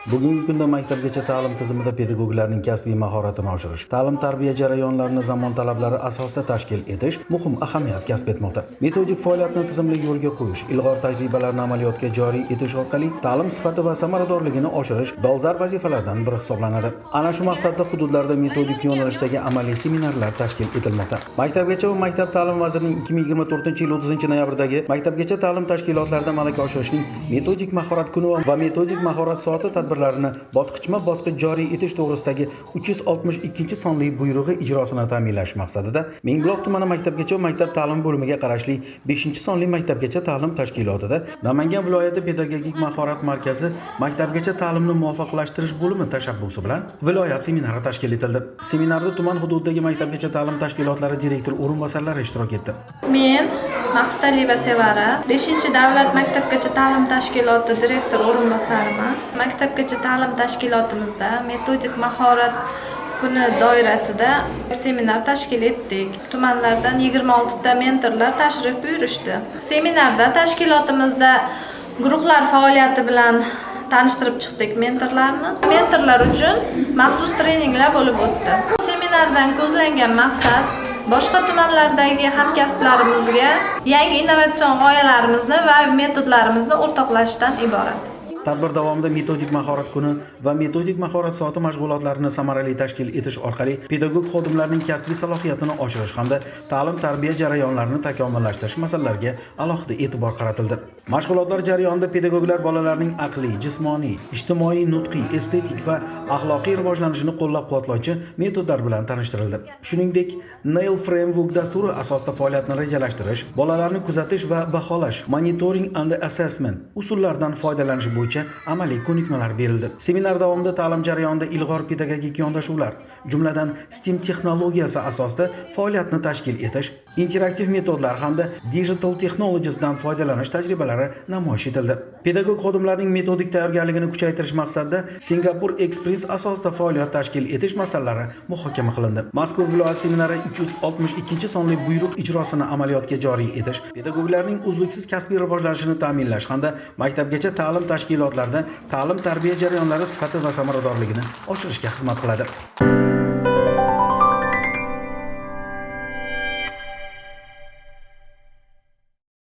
Bugungi kunda maktabgacha ta'lim tizimida pedagoglarning kasbiy mahoratini oshirish, ta'lim-tarbiya jarayonlarini zamon talablari asosida tashkil etish muhim ahamiyat kasb etmoqda. Metodik faoliyatni tizimli yo'lga qo'yish, ilg'or tajribalarni amaliyotga joriy etish orqali ta'lim sifati va samaradorligini oshirish dolzarb vazifalardan biri hisoblanadi. Ana shu maqsadda hududlarda metodik yo'nalishdagi amaliy seminarlar tashkil etilmoqda. Maktabgacha va maktab ta'lim vazirining 2024-yil 30-noyabrdagi maktabgacha ta'lim tashkilotlarida malaka oshirishning metodik mahorat kuni va metodik mahorat soati tadbirlarini bosqichma-bosqich joriy etish to'g'risidagi 362-sonli buyrug'i ijrosini ta'minlash maqsadida Mingbuloq tumani maktabgacha va maktab ta'lim bo'limiga qarashli 5-sonli maktabgacha ta'lim tashkilotida Namangan viloyati pedagogik mahorat markazi maktabgacha ta'limni muvofiqlashtirish bo'limi tashabbusi bilan viloyat seminari tashkil etildi. Seminarda tuman hududidagi maktabgacha ta'lim tashkilotlari direktor o'rinbosarlari ishtirok etdi. Men Maqsadaliyeva Sevara, 5 davlat maktabgacha ta'lim tashkiloti direktor o'rinbosariman. Maktabgacha ta'lim tashkilotimizda metodik mahorat kuni doirasida seminar tashkil etdik. Tumanlardan 26 ta mentorlar tashrif buyurishdi. Seminarda tashkilotimizda guruhlar faoliyati bilan tanishtirib chiqdik mentorlarni. Mentorlar uchun maxsus treninglar bo'lib o'tdi. Seminardan ko'zlangan maqsad boshqa tumanlardagi hamkasblarimizga yangi innovatsion g'oyalarimizni va metodlarimizni o'rtoqlashdan iborat. Tadbir davomida metodik mahorat kuni va metodik mahorat soati mashg'ulotlarini samarali tashkil etish orqali pedagog xodimlarning kasbiy salohiyatini oshirish hamda ta'lim-tarbiya jarayonlarini takomillashtirish masalalariga alohida e'tibor qaratildi. Mashg'ulotlar jarayonida pedagoglar bolalarning aqliy, jismoniy, ijtimoiy, nutqiy, estetik va axloqiy rivojlanishini qo'llab-quvvatlovchi metodlar bilan tanishtirildi. Shuningdek, Nail Framework dasturi asosida faoliyatni rejalashtirish, bolalarni kuzatish va baholash, monitoring and assessment usullaridan foydalanish bo'yicha amaliy ko'nikmalar berildi. Seminar davomida ta'lim jarayonida ilg'or pedagogik yondashuvlar, jumladan STEAM texnologiyasi asosida faoliyatni tashkil etish, interaktiv metodlar hamda digital technologiesdan foydalanish tajribalari namoyish etildi. Pedagog xodimlarning metodik tayyorgarligini kuchaytirish maqsadida Singapur Express asosida faoliyat tashkil etish masalalari muhokama qilindi. Mazkur viloyat seminari 362-sonli buyruq ijrosini amaliyotga joriy etish, pedagoglarning uzluksiz kasbiy rivojlanishini ta'minlash hamda maktabgacha ta'lim tashkilotlarida ta'lim-tarbiya jarayonlari sifati va samaradorligini oshirishga xizmat qiladi.